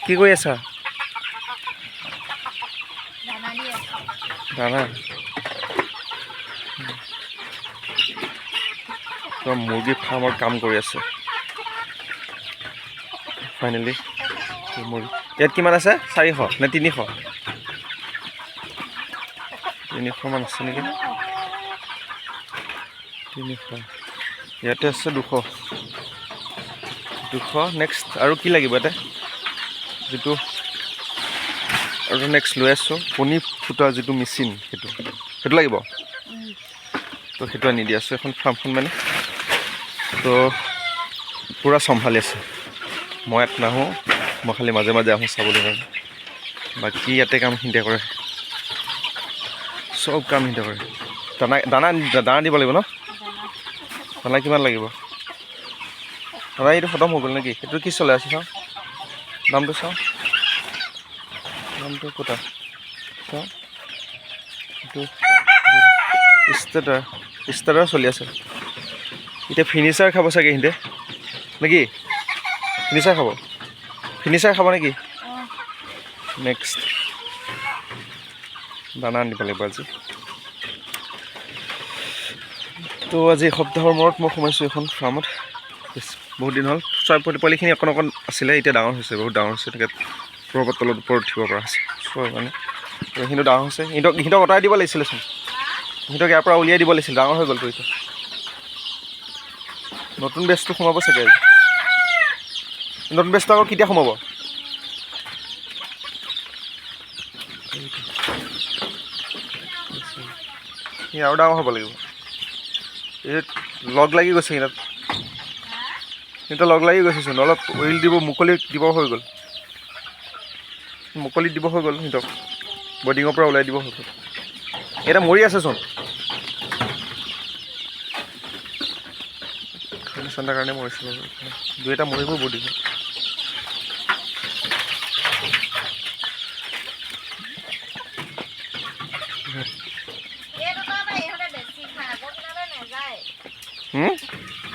কি কৰি আছা? দানা দি আছোঁ। দানা। তো মুৰ্গী ফাৰ্মত কাম কৰি আছে। ফাইনেলি মুৰ্গী ইয়াত কিমান আছে? 400 নে 300? 300মান আছে নেকি? 300। ইয়াতে আছে 200, 200। নেক্সট আৰু কি লাগিব ইয়াতে? যিটো আৰু নেক্সট লৈ আছোঁ, কণী ফুটোৱা যিটো মেচিন, সেইটো লাগিব। তো সেইটো আনি দি আছোঁ। এখন ফাৰ্মখন মানে তো পূৰা চম্ভালি আছে। মই ইয়াত নাহোঁ, মই খালি মাজে মাজে আহোঁ চাবলৈ কাৰণে। বাকী ইয়াতে কাম সিহঁতে কৰে, চব কাম সিহঁতে কৰে। দানা দানা দানা দিব লাগিব ন? দানা কিমান লাগিব? দানা এইটো খতম হৈ গ'ল নেকি? সেইটো কি চলাই আছে চাওঁ, দামটো চাওঁ। দামটো ক'তা চাওঁ। এইটো ষ্টাৰ্টাৰ, ষ্টাৰ্টাৰ চলি আছে। এতিয়া ফিনিচাৰ খাব চাগে সিহঁতে নেকি? ফিনিচাৰ খাব, ফিনিচাৰ খাব নেকি? নেক্সট দানা আনিব লাগিব আজি। তো আজি এসপ্তাহৰ মূৰত মই সোমাইছোঁ এখন ফাৰ্মত। বেছ বহুত দিন হ'ল। চৰাই পোৱালিখিনি অকণ অকণ আছিলে, এতিয়া ডাঙৰ হৈছে, বহুত ডাঙৰ হৈছে। তেনেকৈ ওপৰৰ তলত ওপৰত উঠিব পৰা হৈছে চৰাই মানে। তো এইখিনিও ডাঙৰ হৈছে। সিহঁতক আঁতৰাই দিব লাগিছিলেচোন। সিহঁতক ইয়াৰ পৰা উলিয়াই দিব লাগিছিল। ডাঙৰ হৈ গ'লতো। এতিয়া নতুন বেচটো সোমাব চাগে আজি। নতুন বেচটো আকৌ কেতিয়া সোমাব? সি আৰু ডাঙৰ হ'ব লাগিব। এই লগ লাগি গৈছে সিহঁত। সিহঁতৰ লগ লাগি গৈছেচোন। অলপ উইল দিব, মুকলি দিব হৈ গ'ল। মুকলি দিব হৈ গ'ল সিহঁতক। বৰ্ডিঙৰ পৰা ওলাই দিব হৈ গ'ল। এটা মৰি আছেচোন। ঠাণ্ডা কাৰণে মৰিছে। দুই এটা মৰিব বৰ্ডিঙত। এই দুটা বা ইহঁতে বেছি খায়, আগৰ কেইটালৈ নাযায়। হুম?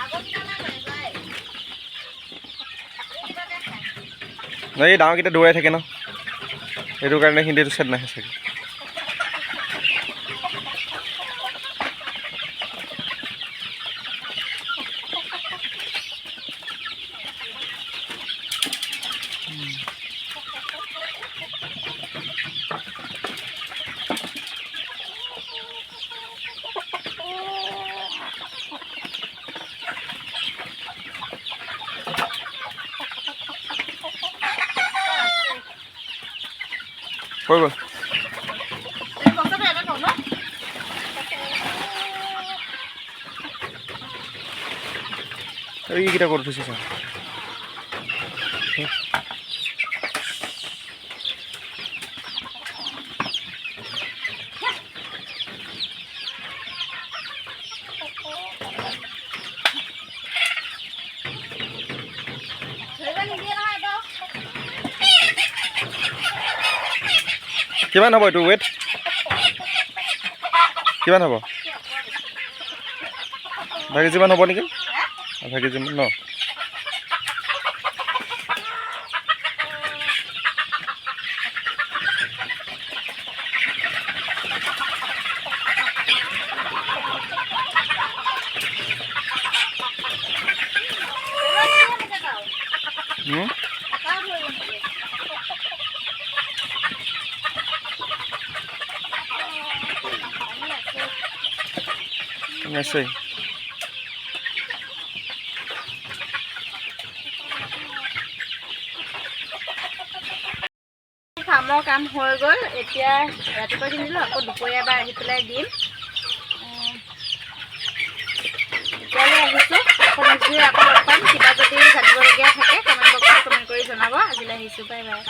আগৰ কেইটালৈ নাযায়, এইকেইটাতে খায়। নাই, এই ডাঙৰকেইটা দৌৰাই থাকে ন, সেইটো কাৰণে সিহঁতে এইটো চাইড নাহে চাগে। হৈ গ'ল। এই বস্তাটো এটা থওঁ ন। এইকেইটা ক'ত উঠিছে চা। ধৰিব নিদিয়ে নহয় এইটো। কিমান হ'ব এইটো ৱেইট? কিমান হ'ব? আধা কেজিমান হ'ব নেকি? আধা কেজিমান ন? ধৰিব নিদিয়ে তাও। হুম? তাও ধৰিব নিদিয়ে। পানী আছে। আছে। ফাৰ্মৰ কাম হৈ গ'ল। এতিয়া ৰাতিপুৱা দিলোঁ, আকৌ দুপৰীয়া এবাৰ আহি পেলাই দিম। এতিয়ালৈ আহিছোঁ। আকৌ নেক্সট ভিডিঅ' আকৌ লগ পাম। কিবা যদি জানিবলগীয়া থাকে, কমেণ্ট বক্সত কমেণ্ট কৰি জনাব। আজিলৈ আহিছোঁ, বাই বাই।